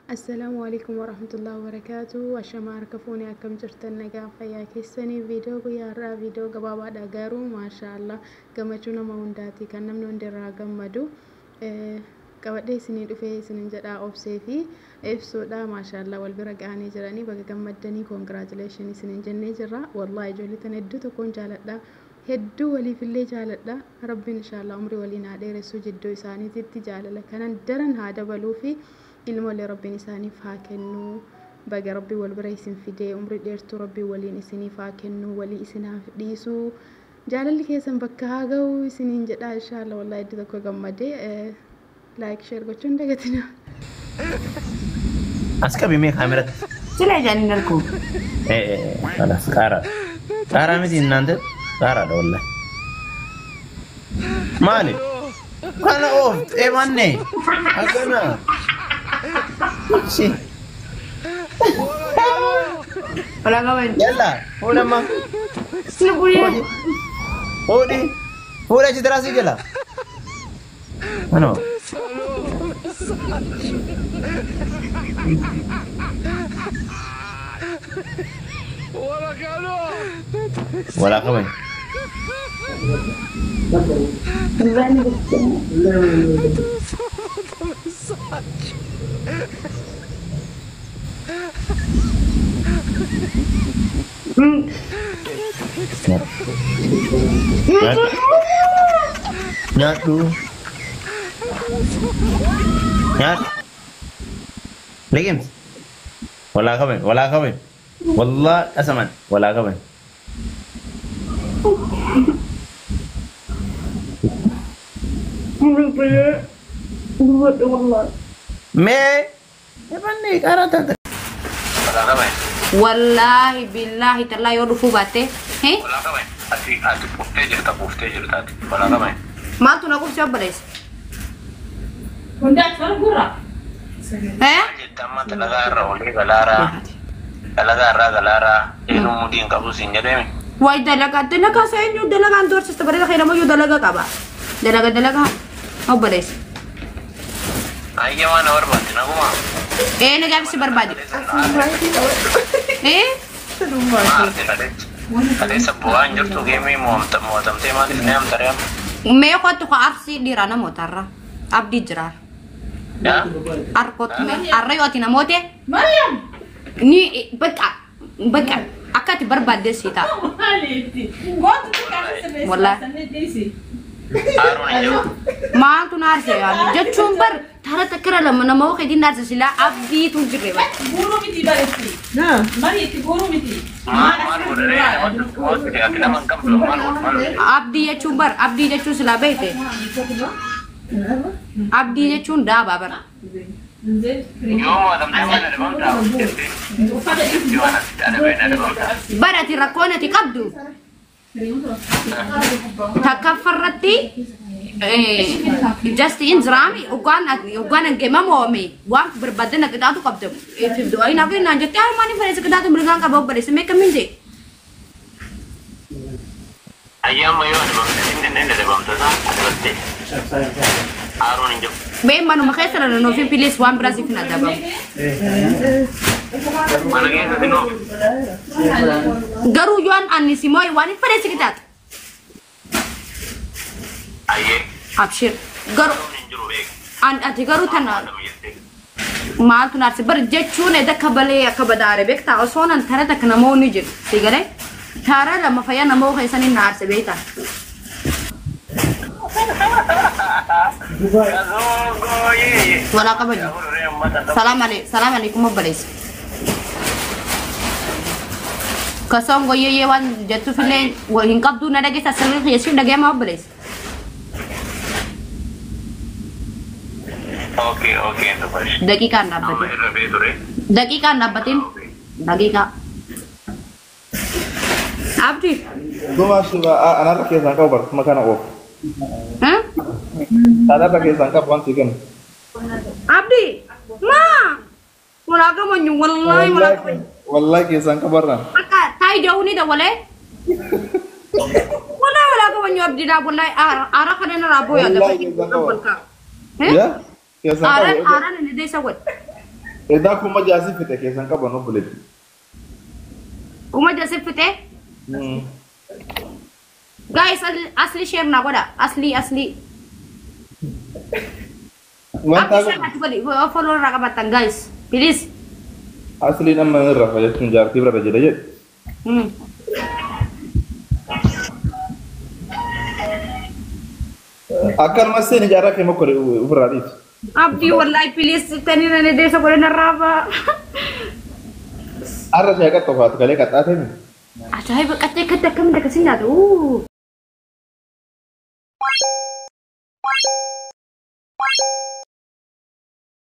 Assalaamu alaikum warahmatullahi wabarakaatu. Ashamaa harka fuunee, akkam jirtan? Nagaa fayyaa keessanii? Viidiyoo guyyaa har'aa viidiyoo gabaabaadha, garuu maashaallah gammachuu nama hundaati, kan namni hundi irraa gammadu qabadhee isinii dhufee isinin jedhaa. Obsee fi Ibsuudha maashaallah wal bira ga'anii jiranii. Baga gammaddanii, congratulation isinin jennee jirra. Wallahi ijoollee tana hedduu tokkoon jaaladha, hedduu waliifillee jaaladha. Rabbiin inshaallah umrii waliin haa dheeressu, jidduu isaaniititti jaalala kanan daran haa dabaluu fi ilmoolee Rabbiin isaaniif haa kennu. Baga Rabbi wal bira isin fidee, umrii dheertuu Rabbiin waliin isiniif haa kennu, walii isinaaf dhiisu, jaalalli keessan bakka haa ga'u isiniin jedha inshaallah. Wallahi hedduu tokko gammadee. Like, share gochuun dagatina. As qabi mee kaameratti. Sila ijaan hin argu. Kalas qaaraa. Qaaraa miti innaan ta'e qaaraadha wallahi. Maali? Kana ooftee manne. Akkana. Ishi. Wala qaban. Yalla fuudha amma. Lubbuu. Fuudhi. Fuudha achi tiraasii jala. Ano. Walaa qaban. Nyaadhu. Nyaadhu. Liqimsi. Walaa qaban. Walaa qaban. Wallah qasaman. Walaa qaban. Mee. Ebanne qaaraa taate. Walaa qaban. Wallaahi billaahi tallaa yoo dhufuu baatte. Walaa qaban. Ati quuftee jirta, quuftee jirta ati. Walaa qaban. Maaltu na qubsi, obboleessa? Hundaa tola gurra. Jette amma dalagaa irra olee galaaraa. Dalagaa irraa galaaraa. Eenyu mudii hin qabu siin jedheemi. Waay, dalagaa dalagaa isa eenyu dalagaan doorsista? Bareeda kee namayyuu dalagaa qaba. Dalaga dalagaa obboleessa. Ayya, waan na barbaadde naguma. Ee, nagaa si barbaade. Ee. Kaleessa bu'aa hin jirtu, geemii mo'atamtee maaliif ni amtaree amma? Mee kottu ka arsii dhiira namootarra. Abdii jira. Yaa? Arkootu mee arra yoo ati namoote Mariam. Ni bakka bakka akka ati barbaadde si ta'a. Maaliitti? Gootu xiqqaa sirreessi. Wallahi. Sanni dhiisi. Aaruun hin jiru. Maaltu na aarse yaani jechuun bar tara takkara lama nama keetiin na aarse, silaa abdiitu hin jirre bar. Guuruu miti bareetti. Mari itti guuruu miti. Maal maal godhee namatti ati nama hin qabdu, maal godhu maal godhu? Abdii jechuun bar, abdii jechuun silaa beekte, abdii jechuun daabaa bar. Yoo mo'atamtee maal adabamtaa jettee? Uffata dhiisi. Yoo anatti adabeen adabamtaa. Bar ati rakkoon ati qabdu takkaffarratti just in jiraami ugaan angemamoome waan barbaadde na qixaatu qabda. Du'aa naaf naan jettee harmaan hin fedhe, qixaatu mirgaan qaba obboleessa, mee kamiin jee. Ayya, amma yoo adabamte inni inni adabamta isaa adabattee. Aaruun hin jiru. Mee manuma keessa na nuufi please, waan biraa siif hin adabamu. Mana keessatti noo. Garuu yoon ani si moo'e waan hin fedhe si qixaata. Ayyee. Abshir. Garuu Aaruun hin jiru beeku. an ati garuu tana Adama jettee. Maaltu naarsi bar jechuun edda akka balee akka badaare beektaa, osoo nan tara takka namoonni jiru si galee tara lama fayyaa namoo keessanii na aarse beektaa. Kasongooyee. Walaa qabani. Salaam alaikum, salaam alaikum obboleessa. Kasongo yeyyee waan jettuufillee hin qabdu, na dhageessa, sirrii keessi dhagee obboleessa. Okay, dubash. Daqiiqaan Amma dhaabbatin. irra bee ture. Daqiiqaan dhaabbatin. Daqiiqaa. Abdi. Dhuma suura anarra keessaan qabu barcuma kana oofu. Anarra keessaan qabu wanti kennu. Abdi. Maa. Walaa qabanyu, wallahi walaa qabanyu. Wallahi keessaan qabarraan. Akka taa'ii da'uu ni dawalee. Wallahi walaa qabanyu abdiidhaa, wallahi aara kana irraa booyaa. Wallahi keessaan qaba. Yaa keessaan Aara qabu. aaraan inni deessa godhe. Edaa 6,000 si fixe keessan qaban obboleetti. 6,000 si fixe? Guys, asli share naa godha. Asli asli. Wanta Abdi share natti godhi. Follow irraa qabattan guys. Please. Asliin amma inni rafa jechuun jaartii bira jedha jedhe. Akkanumas seeni jaarraa kee mokkore ofirraa dhiisi. Abdii wallahi please tani nani deessa godhe narraa ba'a. Har'a shaayi qaxxoofaatu kalee qaxxaatee mi? Ajaa'iba qaccee akkatti akkamitti akkasii nyaata.